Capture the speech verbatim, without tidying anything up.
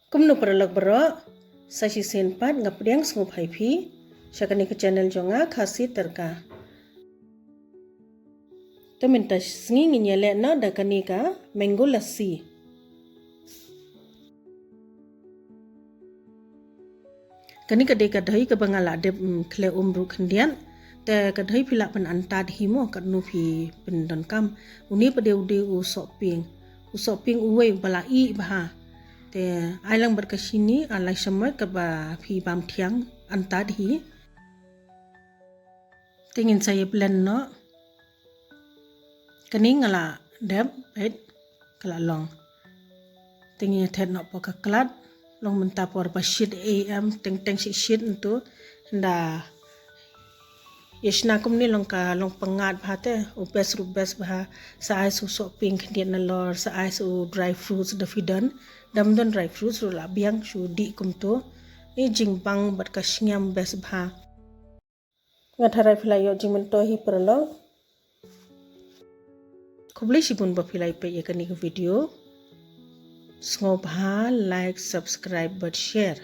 Kumno paralok baroh, sa shisien pat nga pdiang sngewbha ïa phi sha kane ka channel jong nga, Khasi Tyrka. Te mynta sngi ngin ïaleh noh da kane ka mango lassi. Kane ka dei ka dei kaba nga la dep, mm, khleh um ruh khyndiat. Te ka dei phi lah ban antad hi mo, katno phi pyndonkam. Une pat dei u dei u sohpieng. U sohpieng uwei uba la ih bha. Te ai lang bad ka shini, ar lai shamoit kaba phi bam thiang antad hi. Te ngin sa ïa blend noh. Kane nga la dep, peit, ka la long. Te ngin ïa thet noh pok ka klat, long mynta por ba shit A M, teng teng shit shit ntu, hynda ïa shna kumne long ka long pyngngad bha te, u best ruh best bha, sa ai sa u sohpieng khyndiat nalor, sa ai sa u dry fruits da phi don, dam don dry fruits ruh la biang shu dih kumto, i jingbang bad ka shngiam best bha. Nga tharai phi la ïoh jingmyntoi hi paralok. Khublei shibun ba phi la ïa peit ïa kane ka video. Sngewbha like, subscribe bad share.